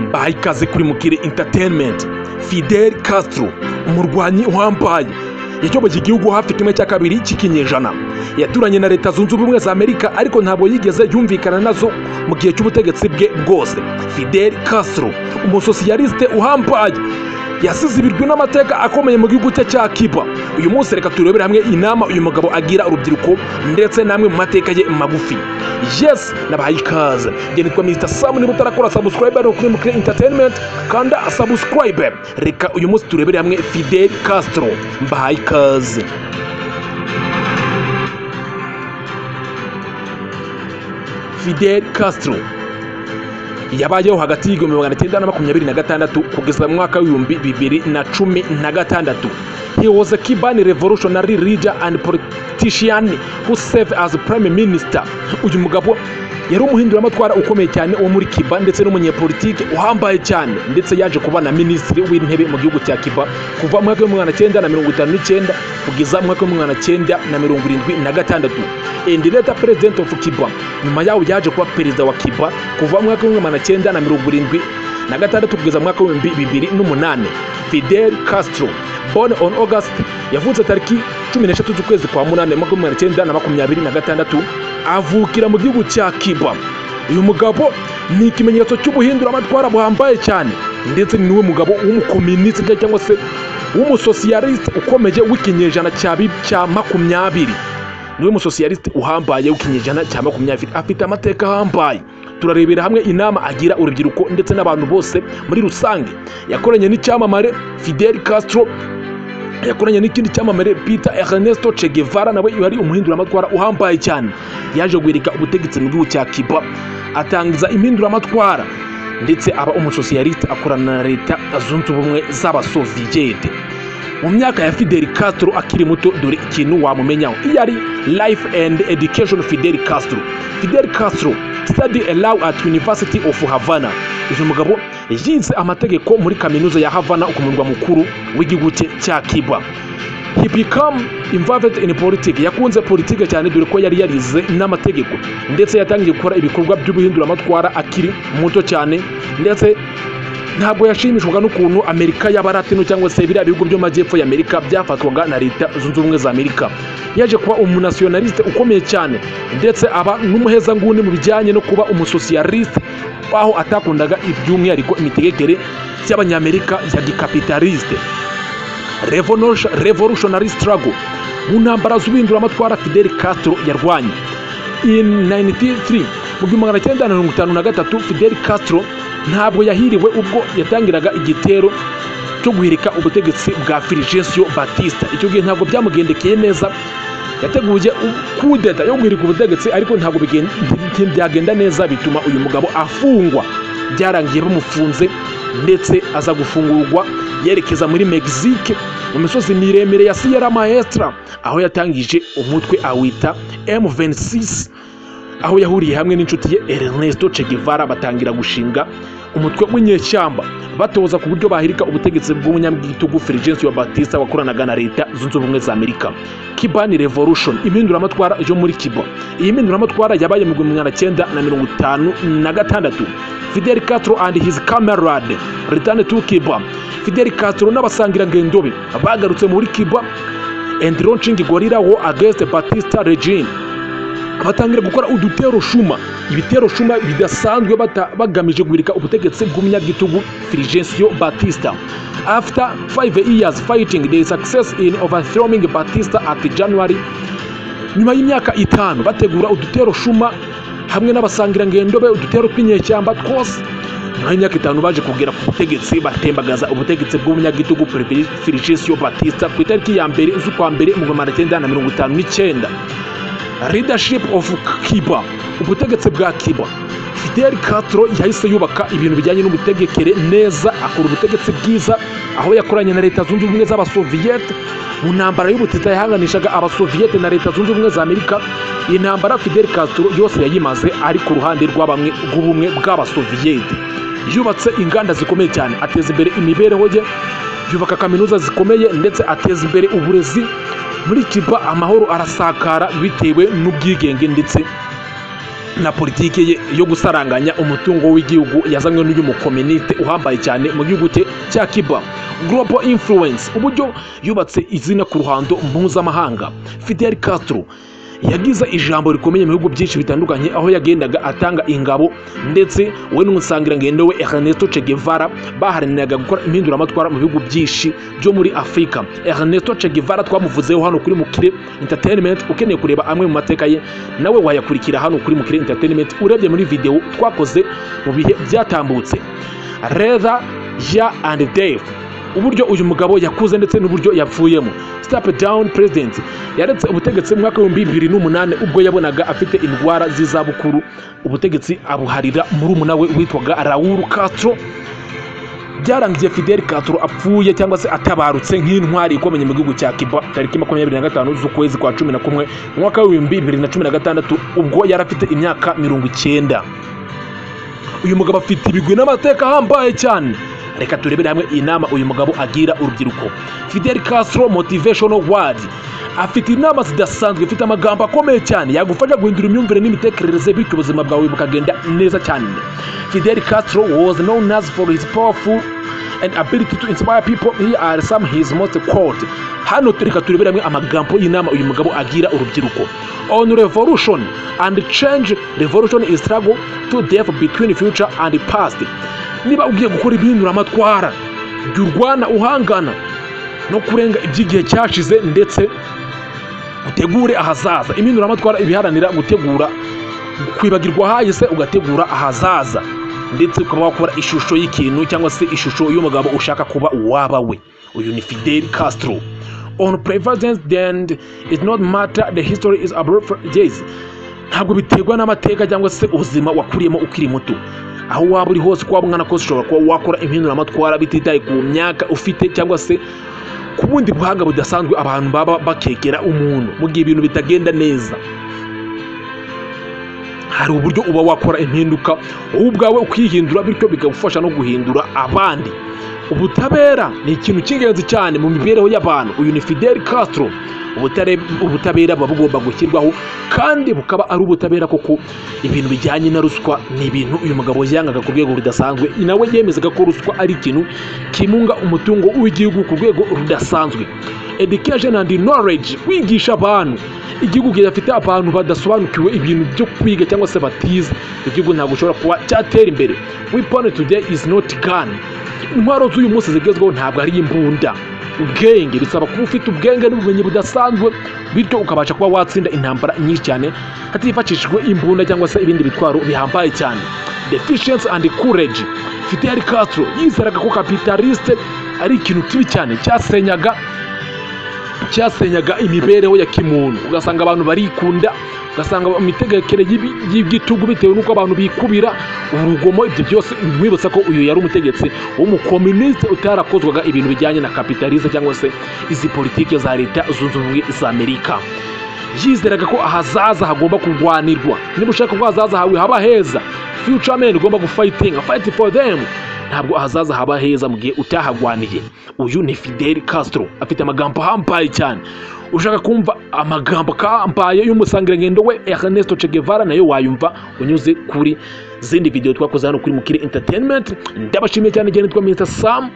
Mbahaye ikaze kuri Mukire Entertainment. Fidel Castro, umurwanyi uhambaye, yayoboye igihugu hafi kimwe cya kabiri cy'ikinyejana. Yaturanye na Leta Zunze Ubumwe za Amerika, ariko ntabwo yigeze yumvikana nazo mu gihe cy'ubutegetsi bwe bwose. Fidel Castro, umusosiyalisite uhambaye, yasize ibirwi n'amateka akomeye mu gihugu cye cya Cuba. Uyu munsi reka turebere hamwe inama uyu mugabo agira urubyiruko ndetse n'amwe mu mateka ye magufi. Yes, nabahaye ikaze. Njye nitwa Mr Sam. Niba utarakora subscribe hano kuri Mukire Entertainment, kanda subscribe. Reka uyu munsi turebere hamwe Fidel Castro. Mbahaye ikaze. Fidel Castro yabayeho hagati y'1926 kugeza mu mwaka w'2016. He was a Cuban revolutionary leader and politician who served as prime minister. Uyu mugabo yari umuhinduramatwara ukomeye cyane wo muri Cuba ndetse n'umunyepolitike uhambaye cyane, ndetse yaje kuba na minisitiri w'intebe mu gihugu cya Cuba kuva mu mwaka w'1959 kugeza mu mwaka w'1976, and later president of Cuba. Nyuma yaho yaje kuba perezida wa Cuba kuva mu mwaka w'1976 kugeza mu mwaka w'2008. Fidel Castro, born on August, yavutse tariki 13 z'ukwezi kwa munani mu mwaka w'1926, avukira mu gihugu cya Cuba. Uyu mugabo ni ikimenyetso cy'ubuhinduramatwara buhambaye cyane, ndetse ni niwe mugabo w'umukominisite cyangwa se w'umusosiyalisite ukomeye w'ikinyejana cya 20. Niwe musosiyalisite uhambaye w'ikinyejana cya 20, afite amateka ahambaye. Turarebera hamwe inama agira urubyiruko ndetse n'abantu bose muri rusange. Yakoranye n'icyamamare Fidel Castro, yakoranye n'ikindi cyamamare Peter Ernesto Che Guevara, nawe yari umuhinduramatwara uhambaye cyane. Yaje guhirika ubutegetsi mu gihugu cya Cuba, atangiza impinduramatwara, ndetse aba umusosiyaliste, akorana na Leta Zunze Ubumwe z'Abasoviyete. Mu myaka ya Fidel Castro akiri muto, dore ikintu wamumenyaho. Iyo ari life and education. Fidel Castro, Fidel Castro study a law at University of Havana. Uyu mugabo yize amategeko muri kaminuza ya Havana, ku murwa mukuru w'igihugu cye cya Cuba. He become involved in politics. Yakunze politike cyane, dore ko yari yarize n'amategeko, ndetse yatangiye gukora ibikorwa by'ubuhinduramatwara akiri muto cyane, ndetse ntabwo yashimishwaga n'ukuntu Amerika y'Abalatino cyangwa se biriya bihugu byo mu majyepfo y'Amerika byafatwaga na Leta Zunze Ubumwe za Amerika. Yaje kuba umunasiyonaliste ukomeye cyane, ndetse aba n'umuhezanguni mu bijyanye no kuba umusosiyaliste, aho atakundaga by'umwihariko imitegekere y'Abanyamerika ya gikapitaliste. Revolutionary struggle, mu ntambara z'ubuhinduramatwara Fidel Castro yarwanye. In 93, mu 1953, Fidel Castro ntabwo yahiriwe ubwo yatangiraga igitero cyo guhirika ubutegetsi bwa Fulgencio Batista. Icyo gihe ntabwo byamugendekeye neza. Yateguye kudeta yo guhirika ubutegetsi, ariko ntabwo ntibyagenda neza, bituma uyu mugabo afungwa. Byarangiye bamufunze, ndetse aza gufungurwa yerekeza muri Mexique, mu misozi miremire ya Sierra Maestra, aho yatangije umutwe awita M26, aho yahuriye hamwe n'inshuti ye Ernesto Che Guevara, batangira gushinga umutwe w'inyeshyamba, batoza ku buryo bahirika ubutegetsi bw'umunyagitugu Fulgencio Batista wakoranaga na Leta Zunze Ubumwe za Amerika. Cuban Revolution, impinduramatwara yo muri Cuba. Iyi mpinduramatwara yabaye mu 1956. Fidel Castro and his comrade returned to Cuba. Fidel Castro n'abasangirangendo be bagarutse muri Cuba and launching guerrilla war against Batista regime. Batangira gukora udutero shuma, ibitero shuma bidasanzwe, bagamije guhirika ubutegetsi bw'umunyagitugu Fulgencio Batista. After 5 years fighting, they success in overthrowing Batista at January. Nyuma y'imyaka 5 bategura udutero shuma hamwe n'abasangirangendo be, udutero tw'inyeshyamba twose, nyuma y'imyaka 5 baje kugera ku butegetsi, batembagaza ubutegetsi bw'umunyagitugu Fulgencio Batista ku itariki ya 1 z'ukwa mbere mu 1959. Leadership of Cuba, ubutegetsi bwa Cuba. Fidel Castro yahise yubaka ibintu bijyanye n'ubutegekere neza, akora ubutegetsi bwiza, aho yakoranye na Leta Zunze Ubumwe z'Abasoviyete mu ntambara y'ubutita yahanganishaga Abasoviyete na Leta Zunze Ubumwe za Amerika. Iyi ntambara Fidel Castro yose yayimaze ari ku ruhande rw'abamwe rw'ubumwe bw'Abasoviyete. Yubatse inganda zikomeye cyane, ateza imbere imibereho ye, yubaka kaminuza zikomeye, ndetse ateza imbere uburezi muri Cuba. Amahoro arasakara bitewe n'ubwigenge ndetse Na politiki ye yo gusaranganya umutungo w'igihugu yazanywe n'uyu mukoministe uhambaye cyane mu gihugu cye cya Cuba. Global influence, uburyo yubatse izina ku ruhando mpuzamahanga. Fidel Castro yagize ijambo rikomeye mu bihugu byinshi bitandukanye, aho yagendaga atanga ingabo, ndetse we n'umusangirangendo we Ernesto Che Guevara baharaniraga gukora impinduramatwara mu bihugu byinshi byo muri Afurika. Ernesto Che Guevara twamuvuzeho hano kuri Mukire Entertainment. Ukeneye kureba amwe mu mateka ye, nawe wayakurikira hano kuri Mukire Entertainment, urebye muri video twakoze mu bihe byatambutse. Later years and death, uburyo uyu mugabo yakuze ndetse n'uburyo yapfuyemo. Step down president, yaretse ubutegetsi mu mwaka w'2008 ubwo yabonaga afite indwara z'izabukuru, ubutegetsi abuharira murumuna we witwaga Raul Castro. Byarangiye Fidel Castro apfuye cyangwa se atabarutse nk'intwari ikomeye mu gihugu cya Cuba tariki 25 z'ukwezi kwa 11 mu mwaka w'2016, ubwo yari afite imyaka 90. Uyu mugabo afite ibigwi n'amateka ahambaye cyane. Reka turebere hamwe inama uyu mugabo agira urubyiruko. Fidel Castro motivational word, afite inama zidasanzwe, afite amagambo akomeye cyane yagufasha guhindura imyumvire n'imitekerereze, bityo ubuzima bwawe bukagenda neza cyane. Fidel Castro was known as for his powerful and ability to inspire people. Here are some his most quote. Hano reka turebere hamwe amagambo y'inama uyu mugabo agira urubyiruko. On revolution and change: "Revolution is struggle to death between future and past." Niba ugiye gukora impinduramatwara, jya urwana uhangana no kurenga iby'igihe cyashize ndetse utegure ahazaza. Impinduramatwara ibiharanira gutegura, kwibagirwa ahahise ugategura ahazaza, ndetse ukaba wakora ishusho y'ikintu cyangwa se ishusho y'umugabo ushaka kuba waba we. Uyu ni Fidel Castro. On preference: then it not matter the history is about days. Ntabwo biterwa n'amateka cyangwa se ubuzima wakuriyemo ukiri muto. Aho waba uri hose, uko waba ungana kose, ushobora kuba wakora impinduramatwara bititaye ku myaka ufite cyangwa se ku bundi buhanga budasanzwe abantu baba bakekera umuntu. Mu gihe ibintu bitagenda neza, hari uburyo uba wakora impinduka wowe ubwawe ukihindura, bityo bikagufasha no guhindura abandi. Ubutabera ni ikintu cy'ingenzi cyane mu mibereho y'abantu. Uyu ni Fidel Castro. Ubutabera buba bugomba gushyirwaho kandi bukaba ari ubutabera koko. Ibintu bijyanye na ruswa ni ibintu uyu mugabo yangaga ku rwego rudasanzwe. Nawe yemezaga ko ruswa ari ikintu kimunga umutungo w'igihugu ku rwego rudasanzwe. Education and knowledge, kwigisha abantu. Igihugu gifite abantu badasobanukiwe ibintu byo kwiga cyangwa se batize, igihugu ntabwo ushobora kuba cyatera imbere. Weapon today is not gun. Intwaro z'uyu munsi zigezweho ntabwo ari imbunda. Ubwenge, bisaba kuba ufite ubwenge n'ubumenyi budasanzwe, bityo ukabasha kuba watsinda intambara nyinshi cyane hatifashishijwe imbunda cyangwa se ibindi bitwaro bihambaye cyane. Defiance and courage, Fidel Castro yizeraga ko capitaliste ari ikintu kibi cyane cyasenyaga imibereho ya kimuntu, ugasanga abantu barikunda, ugasanga imitegekere y'igitugu bitewe n'uko abantu bikubira, urugomo, ibyo byose. Nkwibutsa ko uyu yari umutegetsi w'umukominisite utarakozwaga ibintu bijyanye na kapitalisme cyangwa se izi politiki za Leta Zunze Ubumwe za Amerika. Yizeraga ko ahazaza hagomba kurwanirwa. Niba ushaka ko ahazaza hawe haba heza, future man, ugomba gufightinga, fight for them. Ntabwo ahazaza haba heza mu gihe utahagwaniye. Uyu ni Fidel Castro, afite amagambo ahambaye cyane. Ushaka kumva amagambo ahambaye y'umusangirangendo we Ernesto Che Guevara, nayo wayumva unyuze kuri zindi video twakoze hano kuri Mukire Entertainment. Ndabashimiye cyane cyane, nitwa Mr Sam.